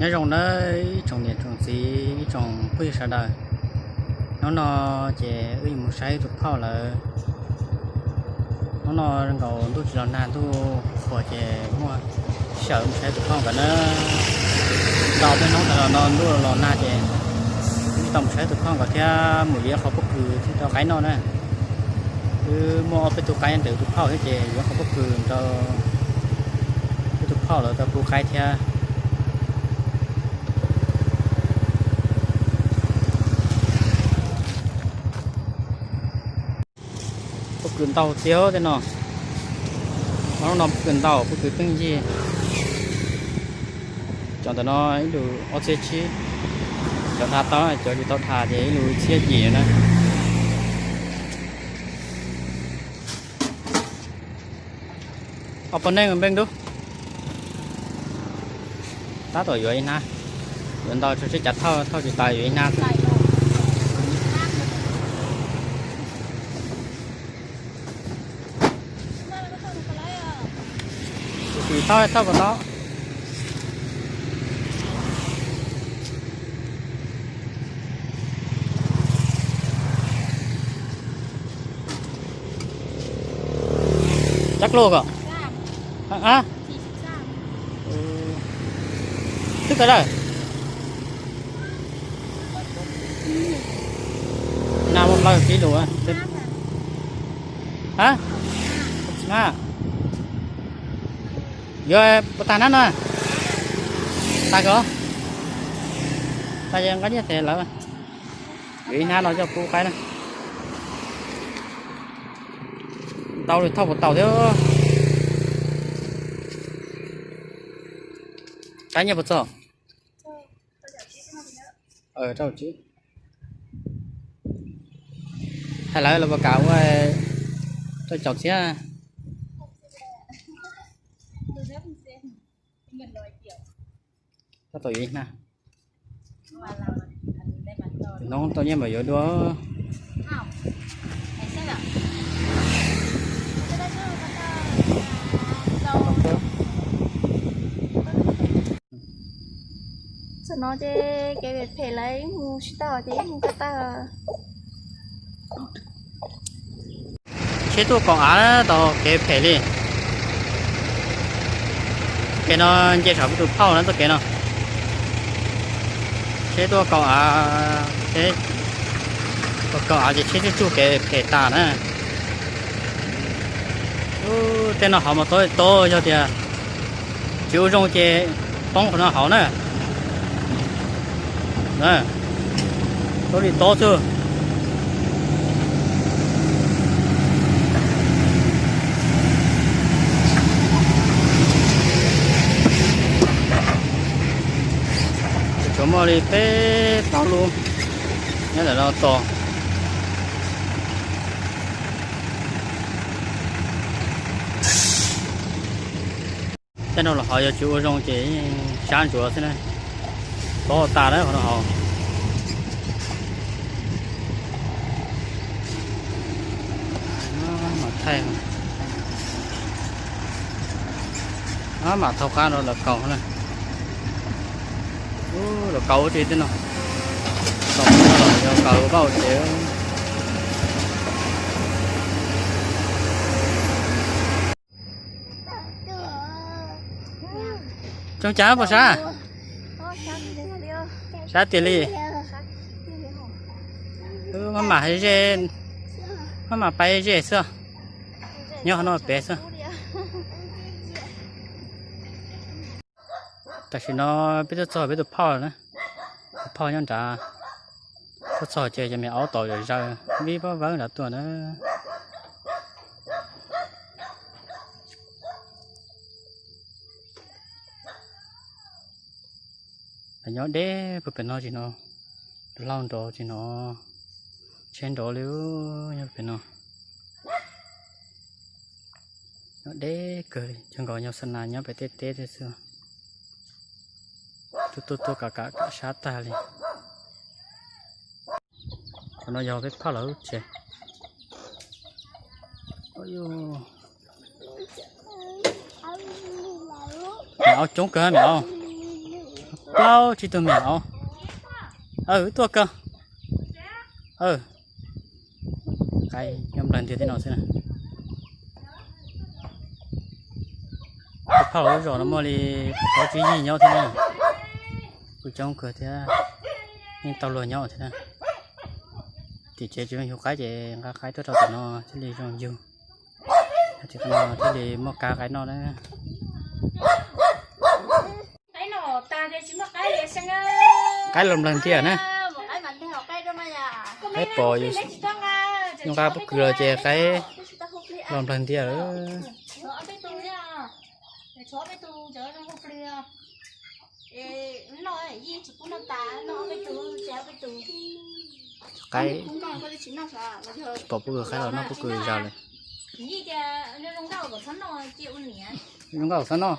Nyob zoo nawb ib tsoom niam tsoom txiv ib tsoom phooj ywg sawv daws. Hnub no ces wb yuav mus saib tus phauj lawm. Hnub no nkaus ntuj tsis los nag, ntuj qhuav ces muaj sij hawm mus saib tus phauj nkawd na. Tau peb hnub tas los no ntuj los nag ces wb tsis tau mus saib tus phauj nkawd thiab, mus yuav qhov pob kws thiab rau qaib noj na. Wb muaj ob peb tug qaib ntawm tus phauj thiab ces yuav qhov pob kws rau peb tus phauj lawv tau pub qaib thiab. Pob kws ntau tiag tej no. Hnub no pob kws ntau, pob kws pheej yig. Cov ntawm no ib lus ob txhiab tsib. Cov dhas tau, cov tsis tau dhas ces ib lus txhiab yim na. Ob poj neeg npeej dub. Tab tom yuav ib hnab, yuav ntau tso seb cas thauj, thauj tsis tas yuav ib hnab xwb. Tus tim thauj thauj kom tau. Cab kluas kom. Twb kawg lawm. Nag muaj plaub pib lus. Ha? Yuav puas tag hnab no? Tag ko. Tag ces nqa nyiaj tes lawm. Yuav ib hnab no coj pub qaib na. Tau li thauj puas tau thiab. Qaib nyiaj puas txog? Rau tsis hais lawv los puas kam ua rau caum txhiab. Tab tom yuav ib hnab. Tus noob tau nyiaj mam yuav dua. Tam no ces kev phem phem lawm, mus tsis tau ces mus ko taw. Tsheb tuaj kaum av tau kev phem li. Kev no nce saum peb tus phauj na txoj kev no. Tsheb tuaj kaum av, tsheb tuaj kaum av ces tsheb tsuj tsuj kev phem tas na. Tej no hauv mas tob tob, yog tias tsis ua zoo ces poob qhov no hauv na. Tob li tob xwb. Tsuas muaj li peb plaub lub nyob ntawm no tos. Tej no los ho yog tsis ua zoo ces yeej sab ntsuav xwb na. Tob tas lawm qhov no hauv. Mam thaij, mam thauj qab rau lawv kaus na. Lawv kaus ua tsi tej no, kaus no los yog kaus vaj tsev. Tsoom cas puas sab? Sab tiag li. Maj mam, maj mam pais ze xwb. Nyob qhov no pem xwb. Tam sim no peb tuaj txog peb tus phauj na. Tus phauj nyob nrad. Tuaj txog ces cov me aub tom zaws zaws vib vab vawb nrad tuaj na. Nyob deb puag pem no tsis no, hlau nrov tsis no, tsheb nrov li nyob pem no. Nyob deb kawg, cov nkaus nyob xa nas nyob pem tej teb tej xwb. Tuaj tuaj tuaj kam kam kam sab tag li. Qhov no yog peb phauj lawv lub tsev. Me aub coob kawg me aub. Plaub tsib tug me nyuam. Aw, tuaj kawg. Aw, qaib nyob nplawg ntiag tej no xwb na. Peb phauj lawv zos no muaj li plaub tsib yig nyob thiab na. Kuj coob kawg thiab, yeej tau luag nyob thiab na. Tim tsev tsis muaj yug qaib ces nqa qaib tuaj rau tim no thiaj li zoo yug. Tim no thiaj li muaj kab qaib noj na. Qaib los nplawg ntiag na. Qaib pom yus nqa pob kws los ces qaib los nplawg ntiag. Qaib, pom pob kws qaib los noj pob kws zog lawm. Zoo nkauj txhob noj.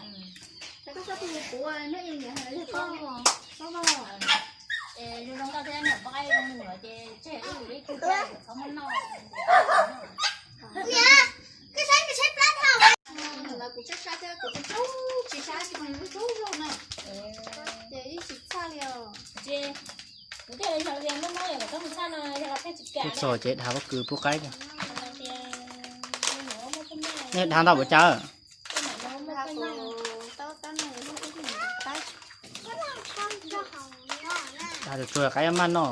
Txog ces dhav pob kws pub qaib. Nej dhav ntau puas cas? Dhav tsuag tsuag qaib maj noj.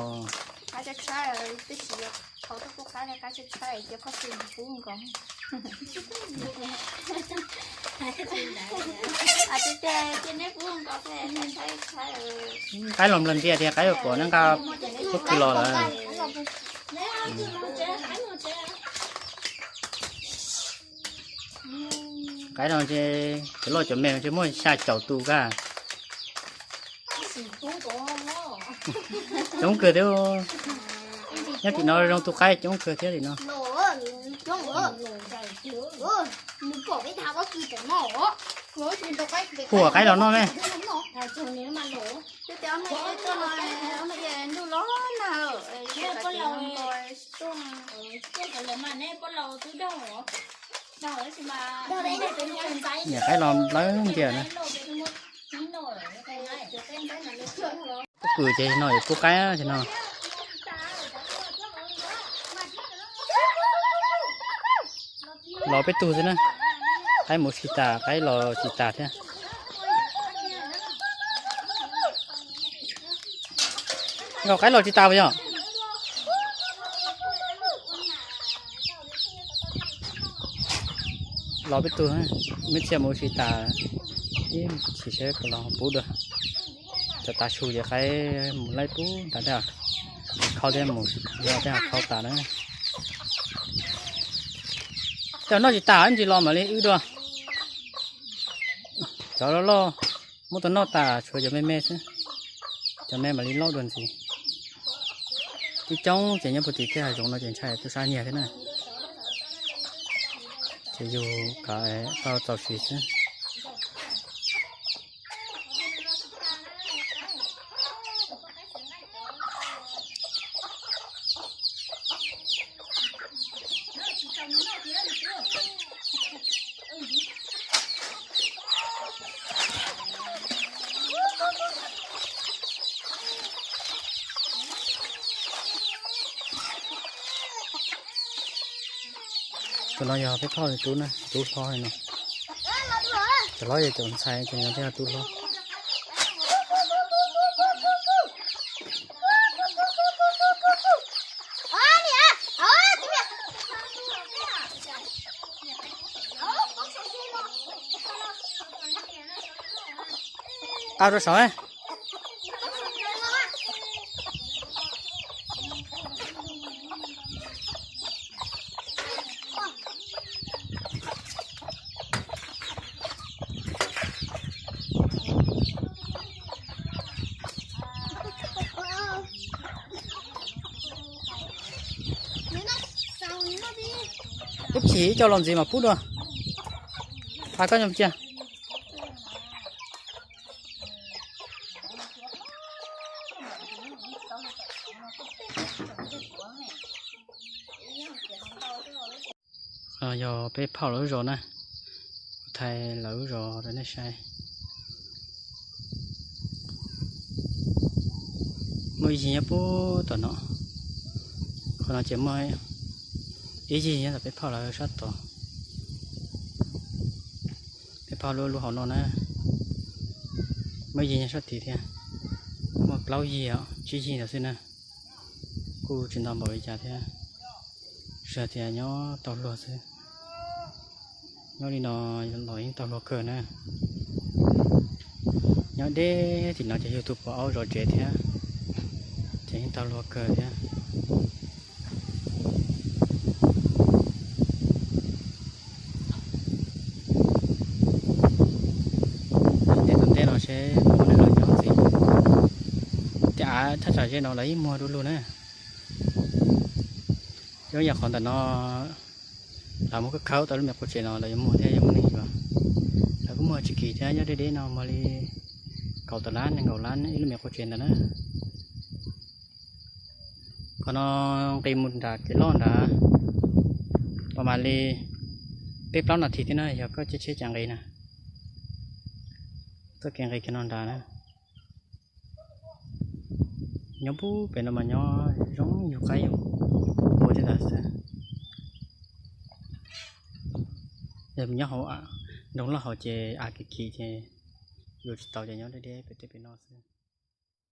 Qaib los nplawg ntiag tiag, qaib yuav pom neb nqa pob kws los lawm. Qaib no ces cov loj cov me ces muaj xya caum tus kag. Coob kawg thiab. Nyob tim no zoo tus qaib coob kawg thiab tim no. Huam qaib los noj me. Niam qaib los nplawg ntiag na. Pob kws ces no es pub qaib ces no. Los peb tug xwb na. Qaib mus tsis tas, qaib los tsis tas thiab. Nkaus qaib los tsis tas puas yog? Los peb tug, meb txhia mus tsis tas, ib chim seb puas los pub dua. Cov tav su ces qaib mus laij pub tas thiab, khau thiab mus, yog thiab khau tas na. Cov noj tsis tas ntsis los mam li wb dua. Cov loj loj muab tau noj tas, tshuav cov me me xwb, cov me mam li loj dua ntxiv. Coob coob ces nyob puag tim tej hav zoov no ces ntshai tub sab nyiag thiab na. Ces yus kav tau txaus siv xwb. Cov no yog peb phauj tub na, tub hlob no. Cov hlob yog cov ntxhais, cov no thiaj tub hlob. Qab rau saud. Ib chim coj los ntxiv mas pub dua. Qab koj nyob cia. Yog peb phauj lawv lub zos na, kuv thaij lawv lub zos rau nej saib. Muaj ib yig nyob puag tom no, qhov no ces muaj ib yig nyob tom peb phauj lawv sab tod. Peb phauj lub lub hauv no na, muaj ib yig nyob sab tid thiab. Muaj plaub yig os, tsib yig ntawd xwb na, kuj tsis ntau npaum li cas thiab. Tsuas tias nyob tau hluas xwb. Nyob li no los yeej tau hluas kawg na. Nyob deb tim no ces yug tus pos aub zov tsev thiab, ces yeej tau hluas kawg thiab. Tej tom ntej no seb muaj neeg los nyob ntxiv. Tej av thaj tsam ze no lawv yeej muag du lug na. Yog yam qhov ntawm no lawv muab khawb khawb tau lub me qub tsev no lawv yuav muag thiab yuav muaj neeg yuav. Lawv kuj muag tsis kim thiab, nyob deb deb no muag li kaum tawm lab nees nkaum lab ib lub me qub tsev ntawd na. Qhov no nqis mus nram kev loj nrad, pom mam li peb plaub nas this thiab na yog koj caij tsheb cav nqis na. Txoj kev nqis kiag no nrad na. Nyob puag pem no mas nyob zoo yug qaib yug npua thiab ntawd xwb. Yog nyob hauv nroog loj hauv ces av kim kim ces yuav tsis tau ces nyob deb deb pem tej pem no xwb.